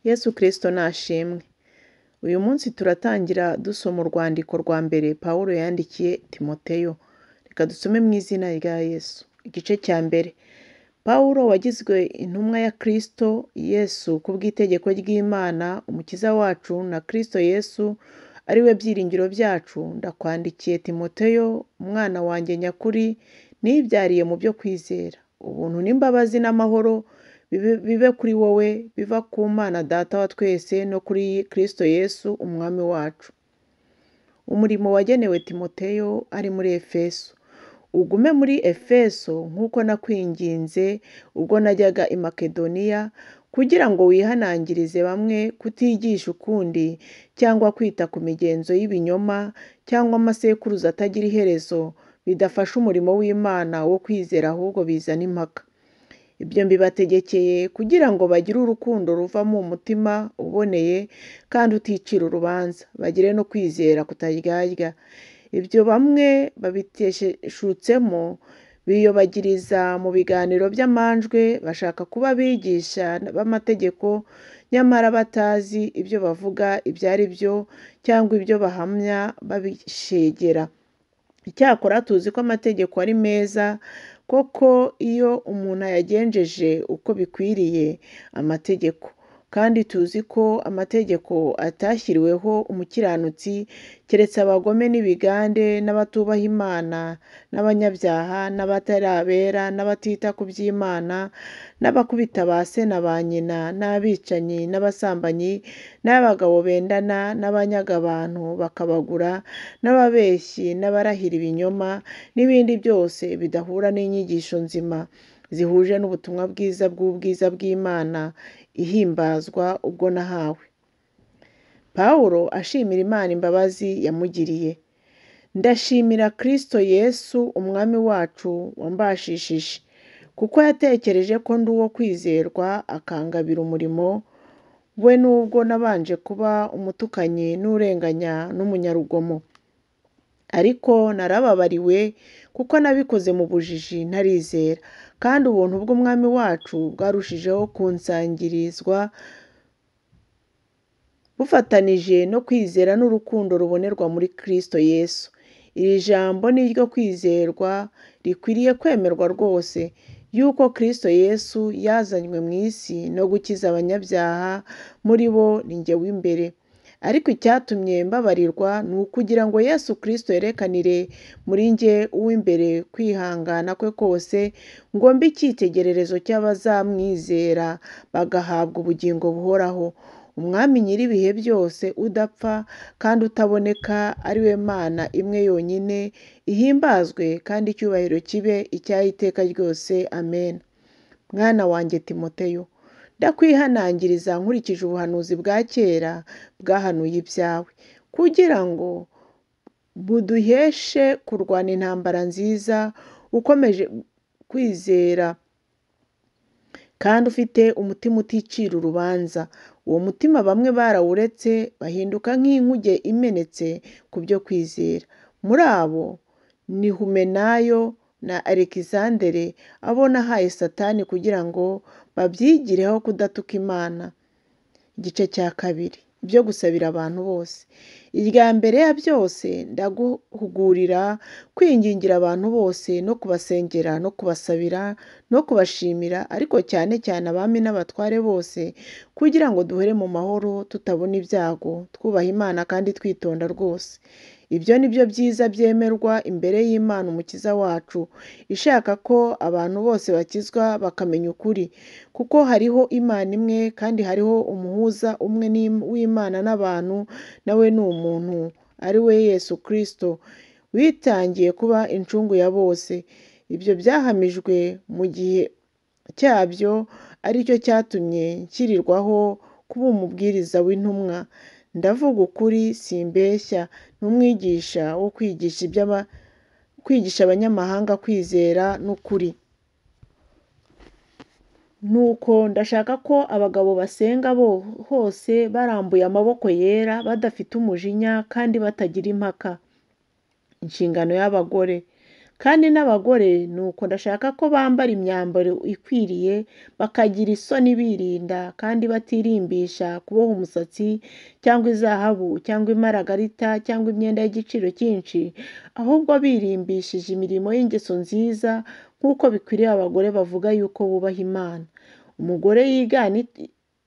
Yesu Kristo nashimwe. Uyu munsi turatangira dusoma urwandiko rwa mbere Pawulo yandikiye Timoteyo. Reka dusome mu izina rya Yesu. Igice cya mbere. Pawulo wagizwe intumwa ya Kristo Yesu ku bw'itegeko ry'Imana Umukiza wacu na Kristo Yesu ari we byiringiro byacu, ndakwandikiye Timoteyo, umwana wanjye nyakuri nibyariye mu byo kwizera. Ubuntu n'imbabazi n'amahoro bibe kuri wowe biva ku Mana Data wa twese no kuri Kristo Yesu Umwami wacu. Umurimo wagenewe Timoteyo ari muri Efeso. Ugume muri Efeso nk'uko nakwinginze ubwo najyaga i Makedoniya, kugira ngo wihanangirize bamwe kutigisha ukundi cyangwa kwita ku migenzo y'ibinyoma cyangwa amasekuruza atagira iherezo, bidafasha umurimo w'Imana wo kwizera ahubwo bizana impaka. Ibyo mbibategekeye kugira ngo bagire urukundo ruva mu mutima uboneye kandi uticira urubanza, bagire no kwizera kutaryarya. Ibyo bamwe babiteshutsemo biyobagiriza mu biganiro by'amanjwe, bashaka kuba abigisha b'amategeko, nyamara batazi ibyo bavuga ibyo ari byo cyangwa ibyo bahamya babishegera. Icyakora tuzi ko amategeko ari meza, koko iyo umuntu ayagenjeje uko bikwiriye amategeko. Kandi tuzi ko amategeko atashyiriweho umukiranutsi, keretse abagome n'ibigande n'abatubaha Imana n'abanyabyaha n'abatari abera n'abatita ku by'Imana n'abakubita ba se na ba nyina n'abicanyi n'abasambanyi n'abagabo bendana n'abanyaga abantu bakabagura n'ababeshyi n'abarahira ibinyoma n'ibindi byose bidahura n'inyigisho nzima zihuje n'ubutumwa bwiza bw'ubwiza bw'Imana ihimbazwa ubwo nahawe. Pawulo ashimira Imana imbabazi yamugiriye. Ndashimira Kristo Yesu Umwami wacu wambashishije, kuko yatekereje ko ndi uwo kwizerwa akangabira umurimo we nubwo nabanje kuba umutukanyi n'urenganya n'umunyarugomo. Ariko narababariwe kuko nabikoze mu bujiji ntarizera, kandi ubuntu bw'Umwami wacu bwarushijeho kunsangirizwa bufatanije no kwizera n'urukundo rubonerwa muri Kristo Yesu. Iri jambo ni iryo kwizerwa rikwiriye kwemerwa rwose, yuko Kristo Yesu yazanywe mu isi no gukiza abanyabyaha, muri bo ni jye w'imbere. Ariko icyatumye mbabarirwa ni ukugira ngo Yesu Kristo yerekanire muri njye uw'imbere kwihangana kwe kose, ngo mbe icyitegererezo cy'abazamwizera bagahabwa ubugingo buhoraho. Umwami nyir'ibihe byose udapfa kandi utaboneka, ari we Mana imwe yonyine, ihimbazwe kandi icyubahiro kibe icyayo iteka ryose. Amen. Mwana wanjye Timoteyo, ndakwihanangiriza nkurikije ubuhanuzi bwa kera bwahanuye ibyawe, kugira ngo buduheshe kurwana intambara nziza, ukomeje kwizera kandi ufite umutima uticira urubanza. Uwo mutima bamwe barawuretse bahinduka nk'inkuge imenetse ku byo kwizera. Muri abo ni Humenayo na Alekizandere, abo nahaye Satani kugira ngo babyigireho kudatuka Imana. Igice cya kabiri. Ibyo gusabira abantu bose. Irya mbere ya byose ndaguhugurira kwingingira abantu bose no kubasengera no kubasabira no kubashimira, ariko cyane cyane abami n'abatware bose, kugira ngo duhere mu mahoro tutabona ibyago, twubaha Imana kandi twitonda rwose. Ibyo ni byo byiza byemerwa imbere y'Imana Umukiza wacu, ishaka ko abantu bose bakizwa bakamenya ukuri, kuko hariho Imana imwe kandi hariho umuhuza umwe w'Imana n'abantu, nawe ni umuntu, ari we Yesu Kristo, witangiye kuba incungu ya bose. Ibyo byahamijwe mu gihe cyabyo, ari cyo cyatumye nshyirirwaho kuba umubwiriza w'intumwa. Ndavuga ukuri simbeshya, n'umwigisha wo kwigisha abanyamahanga kwizera n'ukuri. Nuko ndashaka ko abagabo basenga bo hose barambuye amaboko yera, badafite umujinya kandi batagira impaka. Inshingano y'abagore. Kandi n'abagore ni uko ndashaka ko bambara imyambaro ikwiriye, bakagira isoni birinda, kandi batirimbisha kuboha umusatsi cyangwa izahabu cyangwa imaragarita cyangwa imyenda y'igiciro cyinshi, ahubwo birimbishije imirimo y'ingeso nziza nk'uko bikwiriye abagore bavuga yuko bubaha Imana. Umugore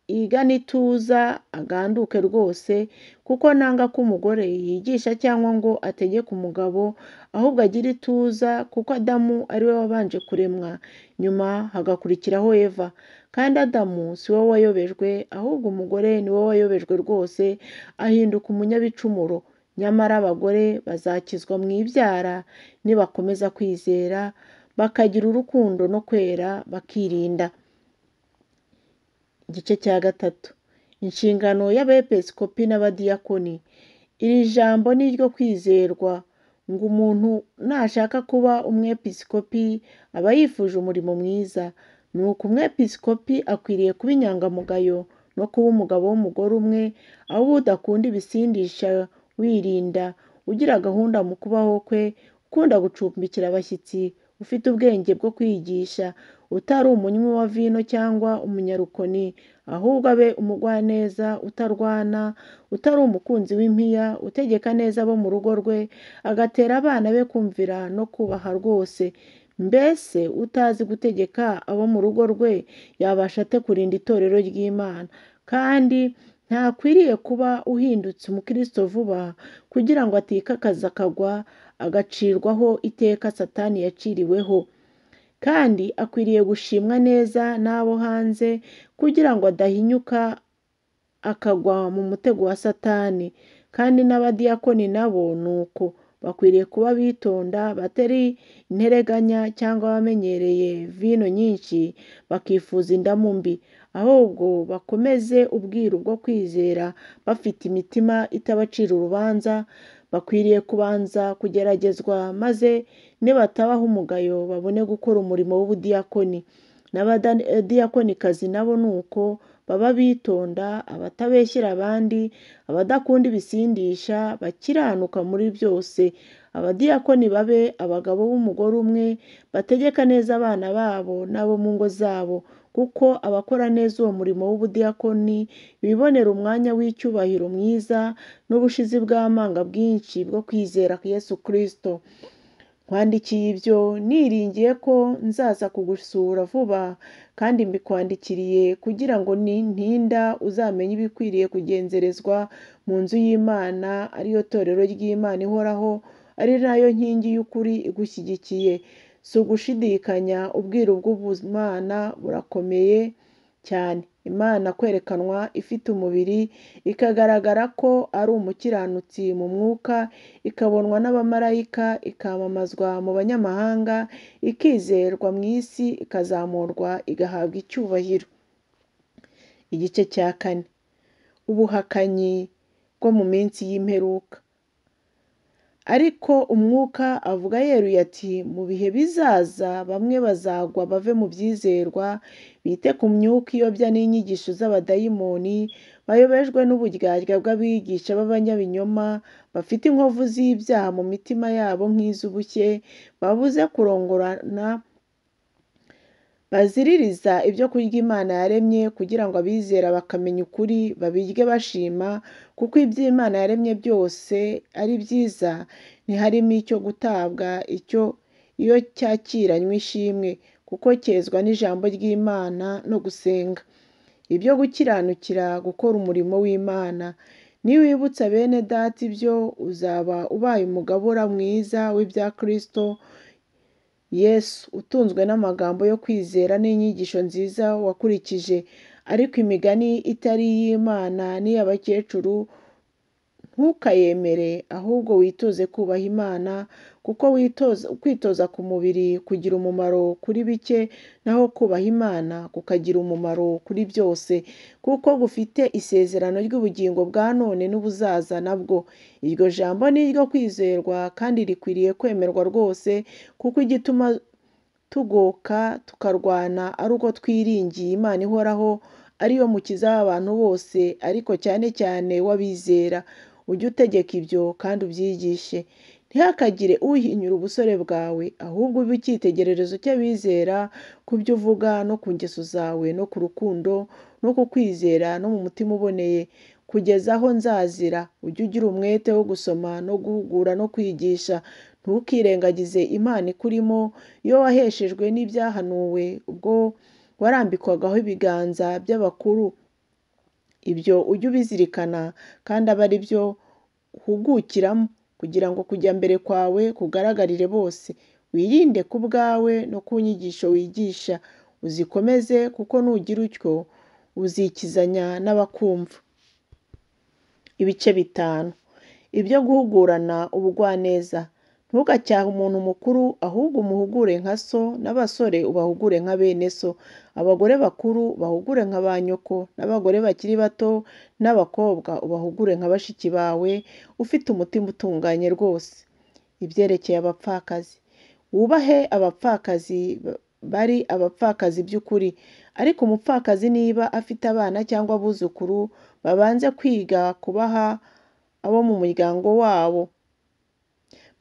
yigane ituza aganduke rwose, kuko nanga ko umugore yigisha cyangwa ngo ategeke umugabo, ahubwo agire ituza, kuko Adamu ari we wabanje kuremwa, nyuma hagakurikiraho Eva. Kandi Adamu si we wayobejwe, ahubwo umugore ni we wayobejwe rwose, ahinduka umunyabicumuro. Nyamara abagore bazakizwa mu ibyara nibakomeza kwizera, bakagira urukundo no kwera, bakirinda. Igice cya gatatu. Inshingano y'abepiskopi n'abadiyakoni. Iri jambo ni iryo kwizerwa, ngo umuntu nashaka kuba umwepiskopi aba yifuje umurimo mwiza. Nuko umwepiskopi akwiriye kuba inyangamugayo no kuba umugabo w'umugore umwe, aho udakunda ibisindisha wirinda, ugira gahunda mu kubaho kwe, ukunda gucumbikira abashyitsi, ufite ubwenge bwo kwigisha, utari umunywi wa vino cyangwa umunyarukoni, ahubwo abe umugwaneza, utarwana, utari umukunzi w'impiya, utegeka neza abo mu rugo rwe, agatera abana be kumvira no kubaha rwose. Mbese utazi gutegeka abo mu rugo rwe yabasha ate kurinda itorero ry'Imana? Kandi ntakwiriye kuba uhindutse umukristo vuba, kugira ngo atikakaza akagwa, agacirwaho iteka Satani yaciriweho. Kandi akwiriye gushimwa neza n'abo hanze, kugira ngo adahinyuka akagwa mu mutego wa Satani. Kandi n'abadiyakoni nabo ni uko, bakwiriye kuba bitonda, batari intereganya cyangwa abamenyereye vino nyinshi, bakifuza indamu mbi, ahubwo bakomeze ubwiru bwo kwizera, bafite imitima itabacira urubanza. Bakwiriye kubanza kugeragezwa, maze nibatabaho umugayo babone gukora umurimo w'ubudiyakoni. N'abadiyakonikazi nabo ni uko, baba bitonda, abatabeshyera abandi, abadakunda ibisindisha, bakiranuka muri byose. Abadiyakoni babe abagabo b'umugore umwe, bategeka neza abana babo n'abo mu ngo zabo, kuko abakora neza uwo murimo w'ubudiyakoni bibonera umwanya w'icyubahiro mwiza n'ubushizi bw'amanga bwinshi bwo kwizera Yesu Kristo. Nkwandikiye ibyo niringiye ko nzaza kugusura vuba, kandi mbikwandikiriye kugira ngo nintinda uzamenye ibikwiriye kugenzerezwa mu nzu y'Imana, ariyo torero ry'Imana ihoraho, ari nayo nkingi y'ukuri igushyigikiye. Si ugushidikanya, ubwiru bw'ubumana burakomeye cyane. Imana kwerekanwa ifite umubiri, ikagaragara ko ari umukiranutsi mu mwuka, ikabonwa n'abamarayika, ikamamazwa mu banyamahanga, ikizerwa mu isi, ikazamurwa igahabwa icyubahiro. Igice cya kane. Ubuhakanyi bwo mu minsi y'imperuka. Ariko umwuka avuga yeruye ati mu bihe bizaza bamwe bazagwa bave mu byizerwa, bite ku myuka iyobya n'inyigisho z'abadayimoni, bayobejwe n'uburyarya bw'abigisha b'abanyabinyoma, bafite inkovu z'ibyaha mu mitima yabo nk'iz'ubushye, babuze kurongorana, baziririza ibyo kurya Imana yaremye, kugira ngo abizera bakamenya ukuri babirye bashima, kuko ibyo Imana yaremye byose ari byiza, ntiharimo icyo gutabwa icyo iyo cyakiranywe ishimwe, kuko cyezwa n'ijambo ry'Imana no gusenga. Ibyo gukiranukira gukora umurimo w'Imana. Niwibutsa bene data ibyo, uzaba ubaye umugabura mwiza w'ibya Kristo Yesu, utunzwe n'amagambo yo kwizera n'inyigisho nziza wakurikije. Ariko imigani itari iy'Imana n'iy'abakecuru ntukayemere, ahubwo witoze kubaha Imana, kuko kwitoza ku mubiri kugira umumaro kuri bike, naho kubaha Imana kukagira umumaro kuri byose, kuko gufite isezerano ry'ubugingo bwa none n'ubuzaza nabwo. Iryo jambo ni iryo kwizerwa kandi rikwiriye kwemerwa rwose, kuko igituma tugoka tukarwana ari uko twiringiye Imana ihoraho, ariyo mukiza w'abantu bose, ariko cyane cyane w'abizera. Ujye utegeka ibyo kandi ubyigishe. Ntihakagire uhinyura ubusore bwawe, ahubwo ube icyitegererezo cy'abizera ku byo uvuga no ku ngeso zawe no ku rukundo no ku kwizera no mu mutima uboneye, kugeza aho nzazira. Ujye ugira umwete wo gusoma no guhugura no kwigisha. Ntukirengagize impano ikurimo, iyo waheshejwe n'ibyahanuwe ubwo warambikwagaho ibiganza by'abakuru. Ibyo ujye ubizirikana kandi abe ari byo uhugukiramo, kugira ngo kujya mbere kwawe kugaragarire bose. Wirinde ku bwawe no ku nyigisho wigisha, uzikomeze kuko nugira utyo uzikizanya n'abakumva. Ibice 5. Ibyo guhugurana ubugwaneza. Ntugacyahe umuntu mukuru, ahubwo umuhugure nka so, n'abasore ubahugure nka bene so, abagore bakuru ubahugure nka ba nyoko, n'abagore bakiri bato n'abakobwa ubahugure nka bashiki bawe, ufite umutima utunganye rwose. Ibyerekeye abapfakazi. Wubahe abapfakazi bari abapfakazi by'ukuri, ariko umupfakazi niba afite abana cyangwa abuzukuru, babanze kwiga kubaha abo mu muryango wabo.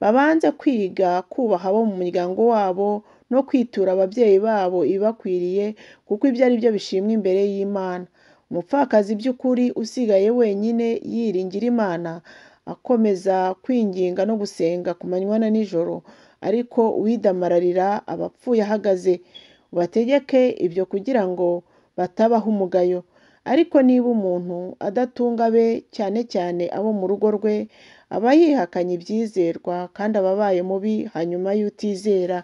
Babanze kwiga kubaha abo mu muryango wabo no kwitura ababyeyi babo ibibakwiriye, kuko ibyo ari byo bishimwa imbere y'Imana. Umupfakazi by'ukuri usigaye wenyine yiringira Imana, akomeza kwinginga no gusenga ku manywa na nijoro, ariko uwidamararira aba apfuye ahagaze. Ubategeke ibyo kugira ngo batabaho umugayo. Ariko niba umuntu adatunga abe, cyane cyane abo mu rugo rwe, aba yihakanye ibyizerwa kandi aba abaye mubi hanyuma y'utizera.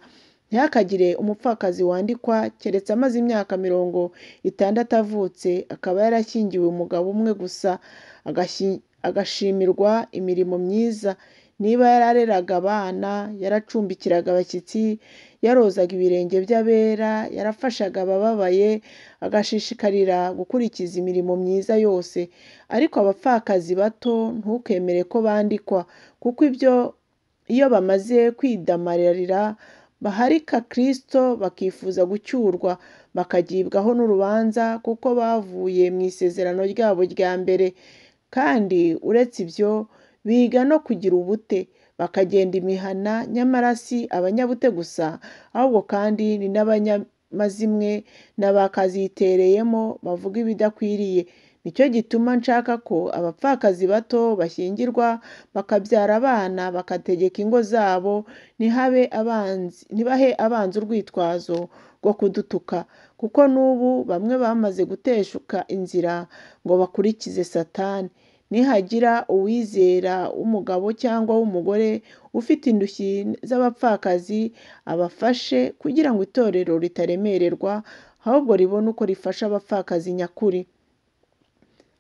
Ntihakagire umupfakazi wandikwa keretse amaze imyaka 60 avutse, akaba yarashyingiwe umugabo umwe gusa, agashimirwa imirimo myiza. Niba yarareraga abana, yaracumbikiraga abashyitsi, yarozaga ibirenge by'abera, yarafashaga abababaye, agashishikarira gukurikiza imirimo myiza yose. Ariko abapfakazi bato ntukemere ko bandikwa, kuko ibyo iyo bamaze kwidamararira baharika Kristo bakifuza gucyurwa, bakagibwaho n'urubanza kuko bavuye mu isezerano ryabo rya mbere. Kandi uretse ibyo, biga no kugira ubute, bakagenda imihana, nyamara si abanyabute gusa, ahubwo kandi ni n'abanyamazimwe n'abakazitereyemo bavuga ibidakwiriye. Nicyo gituma nshaka ko abapfakazi bato bashyingirwa, bakabyara abana, bagategeka ingo zabo, ntibahe abanzi urwitwazo rwo kudutuka, kuko n'ubu bamwe bamaze guteshuka inzira ngo bakurikize Satani. Nihagira uwizera w'umugabo cyangwa w'umugore ufite indushyi z'abapfakazi, abafashe kugira ngo itorero ritaremererwa, ahubwo ribone uko rifasha abapfakazi nyakuri.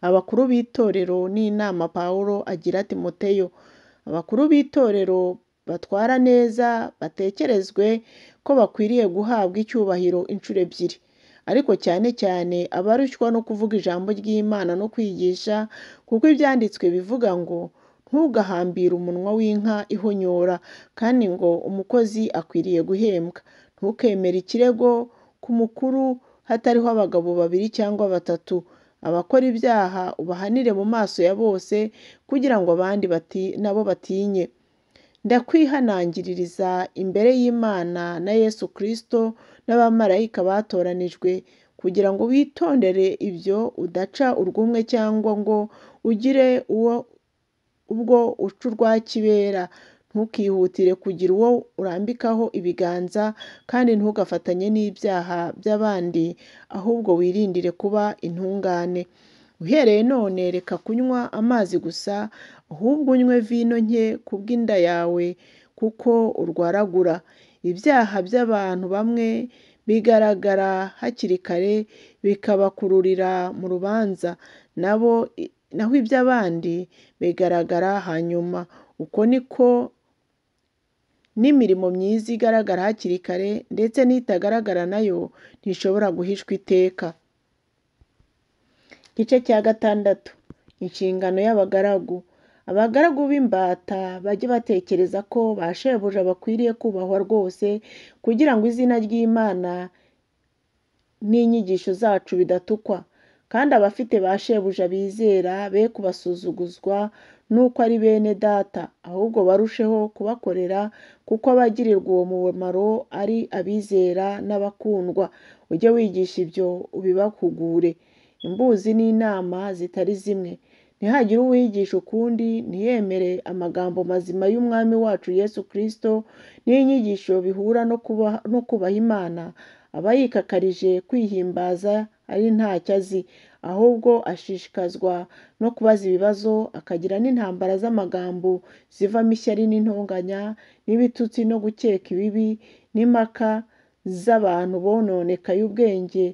Abakuru b'itorero n'inama Pawulo agira Timoteyo. Abakuru b'itorero batwara neza batekerezwe ko bakwiriye guhabwa icyubahiro inshuro 2, ariko cyane cyane abarushywa no kuvuga ijambo ry'Imana no kwigisha, kuko ibyanditswe bivuga ngo ntugahambire umunwa w'inka ihonyora, kandi ngo umukozi akwiriye guhembwa. Ntukemere ikirego ku mukuru hatariho abagabo 2 cyangwa 3. Abakora ibyaha ubahanire mu maso ya bose, kugira ngo abandi nabo batinye. Ndakwihanangiririza imbere y'Imana na Yesu Kristo n'abamarayika batoranijwe, kugira ngo witondere ibyo udaca urw'umwe cyangwa ngo ugire uwo ubwo uca urwa kibera. Ntukihutire kugira uwo urambikaho ibiganza, kandi ntugafatanye n'ibyaha by'abandi, ahubwo wirindire kuba intungane. Uhereye none reka kunywa amazi gusa, ahubwo unywe vino nke kubw'inda yawe, kuko urwaragura. Ibyaha by'abantu bamwe bigaragara hakiri kare, bikabakururira mu rubanza, naho iby'abandi bigaragara hanyuma. Uko niko n'imirimo myiza igaragara hakiri kare, ndetse n'itagaragara nayo ntishobora guhishwa iteka. Igice cya 6. Inshingano y'abagaragu. Abagaragu b'imbata bajye batekereza ko ba shebuja bakwiriye kubahwa rwose, kugira ngo izina ry'Imana n'inyigisho zacu bidatukwa. Kandi abafite ba shebuja bizera be kubasuzuguzwa n'uko ari bene data, ahubwo barusheho kubakorera kuko abagirirwa uwo mumaro ari abizera n'abakundwa. Ujye wigisha ibyo ubibahugure. Imbuzi n'inama zitari zimwe. Ntihagire uwigisha ukundi, ntiyemere amagambo mazima y'Umwami wacu Yesu Kristo n'inyigisho bihura no kubaha Imana, aba yikakarije kwihimbaza ari ntacyo azi, ahubwo ashishikazwa no kubaza ibibazo, akagira n'intambara z'amagambo zivamo ishyari n'intonganya, n'ibitutsi no gukeka ibibi, n'impaka z'abantu bononekaye ubwenge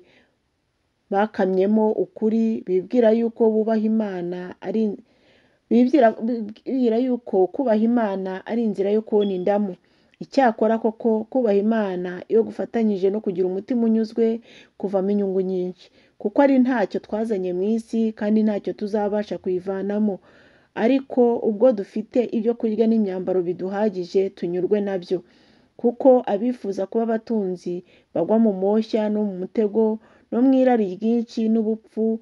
bakamyemo ukuri, bibwira yuko bubaha Imana ari bibwira yuko kubaha Imana ari inzira yo kubona indamu. Icyakora koko kubaha Imana iyo gufatanyije no kugira umutima unyuzwe kuvamo inyungu nyinshi, kuko ari ntacyo twazanye mu isi kandi ntacyo tuzabasha kuyivanamo. Ariko ubwo dufite ibyo kurya n'imyambaro biduhagije tunyurwe nabyo, kuko abifuza kuba abatunzi bagwa mu moshya no mu mutego no mu irari ryinshi n'ubupfu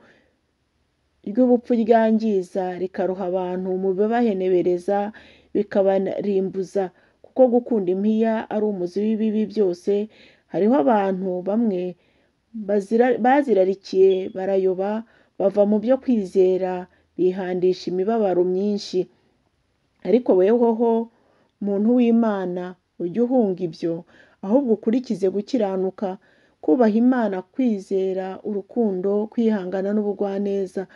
ry'ubupfu ryangiza rikaroha abantu mu bibahenebereza bikabarimbuza, kuko gukunda impiya ari umuzi w'ibibi byose. Hariho abantu bamwe bazirarikiye barayoba, bava mu byo kwizera, bihandisha imibabaro myinshi. Ariko wehoho muntu w'Imana, ujye uhunga ibyo, ahubwo ukurikize gukiranuka, kubaha Imana, kwizera, urukundo, kwihangana n'ubugwaneza.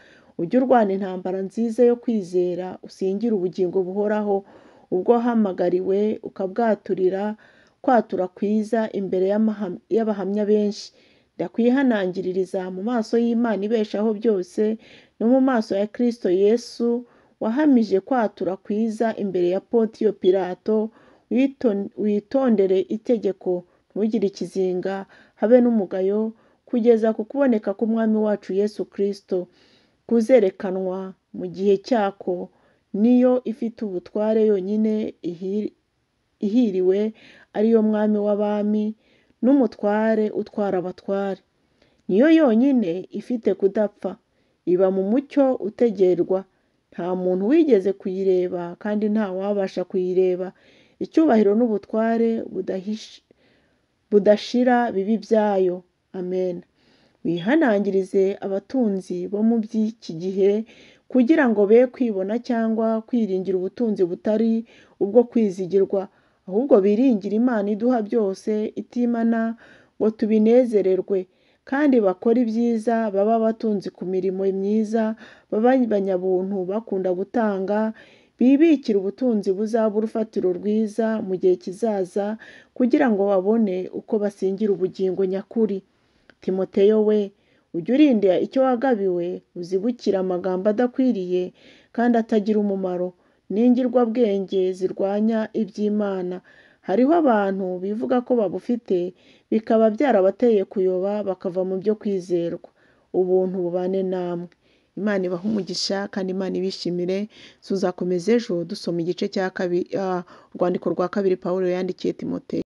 Ujye urwana intambara nziza yo kwizera, usingire ubugingo buhoraho, ubwo wahamagariwe ukabwaturira kwatura kwiza imbere y'abahamya benshi. Ndakwihanangiririza mu maso y'Imana ibeshaho byose, no mu maso ya Kristo Yesu wahamije kwatura kwiza imbere ya Pontiyo Pilato, witondere itegeko, ntugire ikizinga habe n'umugayo, kugeza ku kuboneka k'Umwami wacu Yesu Kristo, kuzerekanwa mu gihe cyako, niyo ifite ubutware yonyine ihiriwe, ariyo Mwami w'abami n'umutware utwara abatware. Niyo yonyine ifite kudapfa, iba mu mucyo utegerwa, nta muntu wigeze kuyireba kandi nta wabasha kuyireba. Icyubahiro n'ubutware budashira bibe ibyayo. Amen. Wihanangirize abatunzi bo mu by'iki gihe, kugira ngo be kwibona cyangwa kwiringira ubutunzi butari ubwo kwizigirwa, ahubwo biringire Imana iduha byose itimana ngo tubinezererwe, kandi bakore ibyiza, babe abatunzi ku mirimo myiza, babe abanyabuntu bakunda gutanga, bibikire ubutunzi buzaba urufatiro rwiza mu gihe kizaza, kugira ngo babone uko basingira ubugingo nyakuri. Timoteyo we, ujye urinda icyo wagabiwe, uzibukire amagambo adakwiriye kandi atagira umumaro, n'ingirwabwenge zirwanya iby'Imana. Hariho abantu bivuga ko babufite, bikaba byarabateye kuyoba bakava mu byo kwizerwa. Ubuntu bubane namwe. Imana ibahe umugisha kandi Imana ibishimire. Tuzakomeza ejo dusoma igice cya kabiri, urwandiko rwa kabiri Pawulo yandikiye Timoteyo.